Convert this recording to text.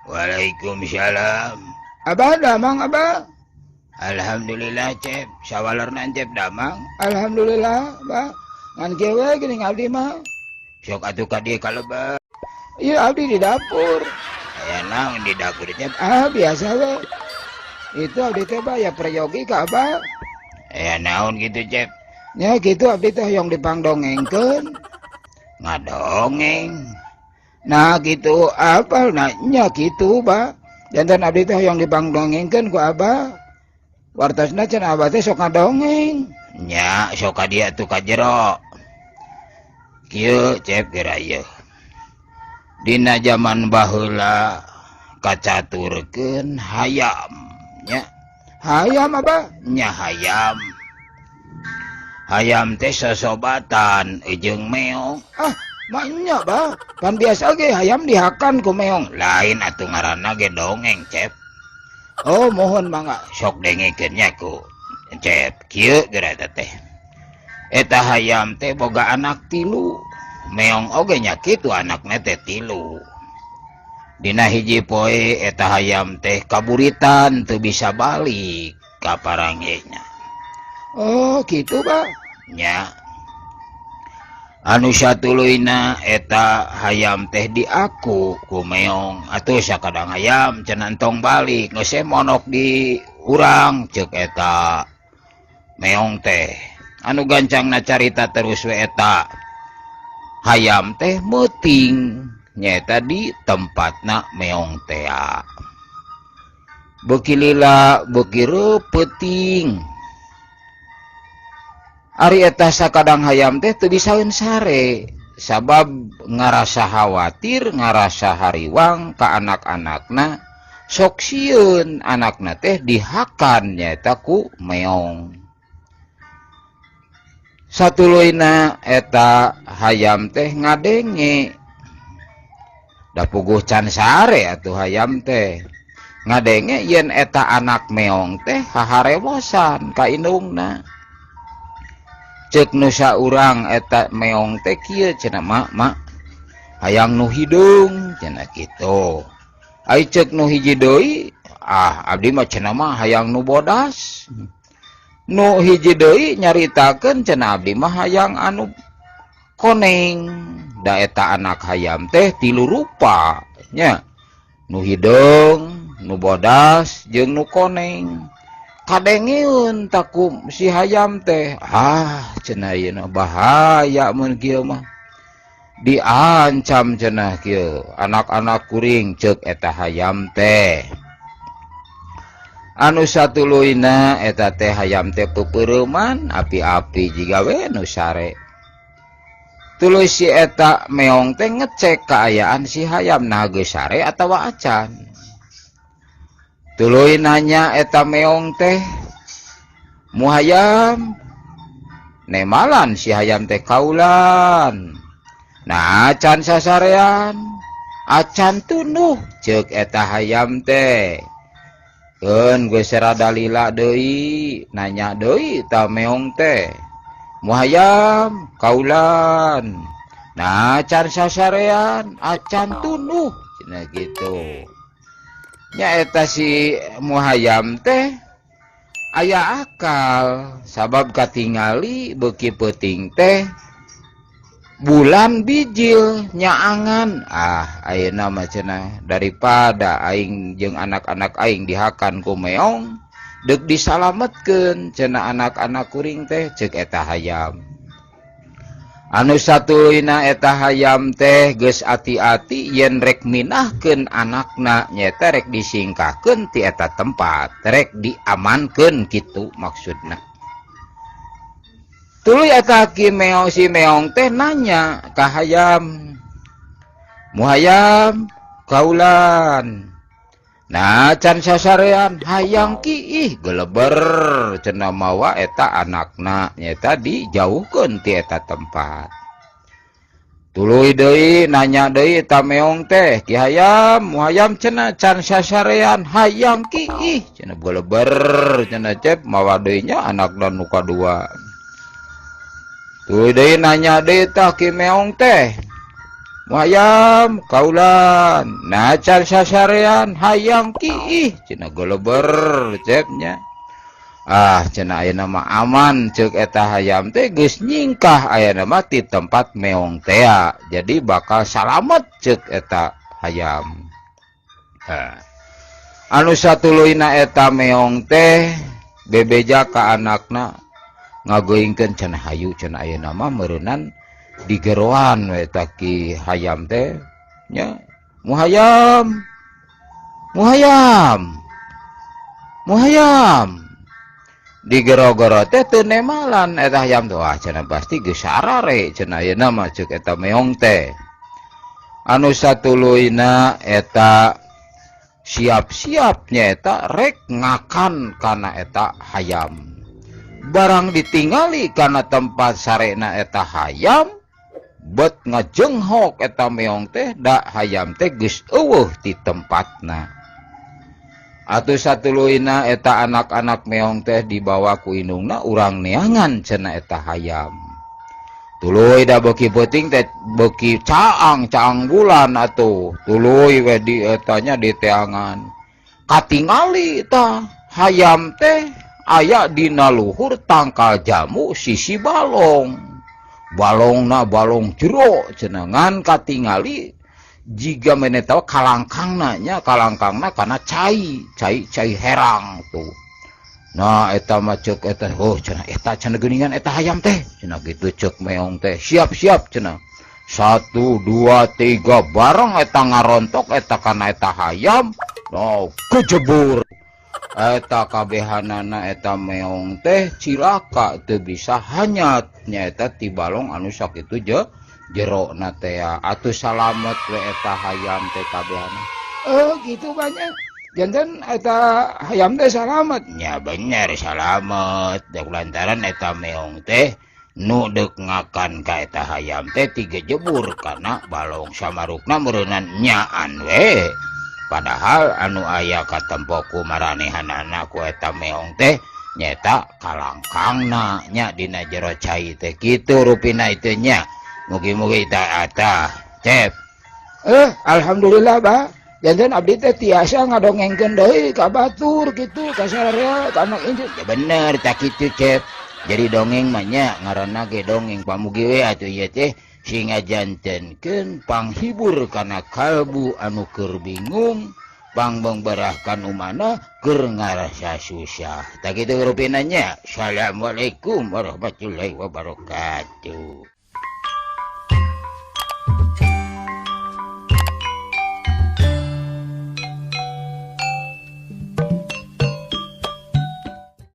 Waalaikumsalam. Abah damang, Abah? Alhamdulillah, Cep. Sawalerna, Cep, damang? Alhamdulillah, Abah. Ngan kieu we geuning abdi mah. Sok atuh ka dieu, ka lebet. Iya, abdi di dapur. Aya naon di dapur, Cep? Ah, biasa we. Itu abdi teh, Bah, ya peryogi ka Abah. Aya naon gitu, Cep? Ya gitu, abdi teh hoyong dipangdongengkeun. Ngadongeng? Nah gitu, apal nanya gitu, Bah. Janten abdi teh hoyong dipangdongengkeun ku Abah. Wartosna cenah Abah teh sok ngadongeng. Nya, sok ka dieu atuh, ka jero. Kieu, Cep, geura ieu. Dina zaman baheula kacaturkeun hayam nya. Hayam, Abah? Nya, hayam. Hayam teh sosobatan jeung meong. Ah, maknya, Bah. Pan biasa ge hayam dihakan ku meong. Lain atuh, ngaranna ge dongeng, Cep. Oh, mohon mangga. Sok dengekeun nya ku Cep. Kieu geura eta teh. Eta hayam teh boga anak tilu. Meong oge nya kitu, anakna teh tilu. Dina hiji poe eta hayam teh kaburitan, teu bisa balik ka parangena. Oh, gitu, Bah. Nya. Anu satuluyna eta hayam teh diaku ku meong. Atuh sakadang hayam cenah, entong balik, geus monok di urang, ceuk eta meong teh. Anu gancangna carita terus we, eta hayam teh meuting nyaeta di tempatna meong tea. Beuki lila beuki peuting. Ari eta sakadang hayam teh teu bisaeun sare sabab ngarasa khawatir, ngarasa hariwang ka anak-anakna, sok sieun anakna teh dihakan nyaeta ku meong. Satuluyna eta hayam teh ngadenge, da puguh can sare atuh hayam teh, ngadenge yen eta anak meong teh haharewosan ka indungna. Cek nu saurang eta meong teh kieu cenah, "Mak, Mak, hayang nu hideung," cenah kitu. Ai cek nu hiji deui, "Ah, abdi mah," cenah mah, "hayang nu bodas." Nu hiji deui nyaritakeun cenah, "Abdi mah hayang anu koneng." Da eta anak hayam teh tilu rupa nya, nu hideung, nu bodas, jeung nu koneng. Kadengeun tah ku si hayam teh. "Ah," cenah, "ieu bahaya mun kieu mah, diancam cenah kieu anak-anak kuring," cek eta hayam teh. Anu satuluyna eta teh hayam teh peupeureuman api-api jiga we nu sare. Tuluy si eta meong teh ngecek kaayaan si hayam, nah geus sare atawa acan. Tuluy nanya eta meong teh, "Mu hayam?" Nemalan si hayam teh, "Kaulan." "Nah, acan sasarean?" "Acan tunduh," cek eta hayam teh. Keun geus rada lila deui, nanya deui ta meong teh, "Mu hayam?" "Kaulan." "Nah, acan sasarean?" "Acan tunduh," cenah gitu. Nya eta si muhayam teh aya akal sabab katingali beuki peuting teh bulan bijil nyaangan. "Ah, ayeuna mah," cenah, "daripada aing jeung anak-anak aing dihakan ku meong, deuk disalametkeun cenah anak-anak kuring teh," cek eta hayam. Anu satuluyna eta hayam teh geus ati-ati yen rek minahkeun anakna, nyaeta rek disingkahkeun ti eta tempat, rek diamankeun kitu maksudna. Tuluy eta ki meong, si meong teh nanya ka hayam, "Mu hayam?" "Kaulan." "Nah, can sasarean?" "Hayang kiih." Geleber cenah mawa eta anakna nyaeta dijauhkeun ti eta tempat. Tuluy deui nanya deui eta meong teh, "Ki hayam, mu hayam cenah, can sasarean?" "Hayang kiih," cenah. Geleber cenah, Cep, mawa deui nya anakna nu kadua. Tuluy deui nanya deui tah ki meong teh, Hayam kaulan nah can sasarean hayang kiih cenah geleber cepnya. Ah cenah ayeuna mah aman ceuk eta hayam teh geus nyingkah ayeuna mah ti tempat meong tea, jadi bakal salamet ceuk eta hayam. Ha. Anu satuluyna eta meong teh bebeja ka anakna ngagoingkeun cenah hayu cenah ayeuna mah meureunan digeroan we eta ki hayam teh nya. Muhayam muhayam muhayam digero-gero teh teu nemalan eta hayam teh. Wah cenah pasti geus sarare cenah ayeuna mah ceuk eta meong teh. Anu satuluyna eta siap-siap nyaeta rek ngakan kana eta hayam. Barang ditingali kana tempat sarena eta hayam, bet ngajenghok eta meong teh da hayam teh geus eueuh ti tempatna. Atuh satuluyna eta anak-anak meong teh dibawa ku indungna urang neangan cenah eta hayam. Tuluy da beuki peuting teh beuki caang-caang bulan atuh. Tuluy we di etanya di teangan. Katingali tah hayam teh aya dina luhur tangkal jamu sisi balong. Balongna balong jero cenah ngan katingali jiga mene tahu kalangkangna nya, kalangkangna kana cai, cai cai herang tuh. Nah eta mah ceuk eta, oh cenah eta cenah geuningan eta hayam teh cenah gitu ceuk meong teh. Siap-siap cenah. 1 2 3 bareng eta ngarontok eta kana eta hayam. No kejebur. Eta kabehanana eta meong teh cilaka teu bisa hanyat nyaeta ti balong anu sakitu jero na teh. Atuh salamet we eta hayam teh kabehana. Oh gitu banyak. Janten eta hayam teh salamet. Nya bener salamet. Da lantaran eta meong teh nu deuk ngakan ka eta hayam teh tigejebur kana balong samarukna meureunnan nyaan we. Padahal anu aya katempo ku maranehanana ku eta meong teh nyaeta kalangkangna nya dina jero cai teh kitu rupina itu nya. Mugi-mugi ta cep. Alhamdulillah bah. Janten abdi teh tiasa ngadongengkeun deui ka batur kitu ka sararea ka anak incu. Ya bener tak kitu cep. Jadi dongeng mah nya ngaranna ge dongeng pamugi we atuh ieu teh sing ngajantenkeun panghibur kana kalbu anu keur bingung, pangbeungberahkan umana keur ngarasa susah. Tak kitu rupina nya. Assalamualaikum warahmatullahi wabarakatuh.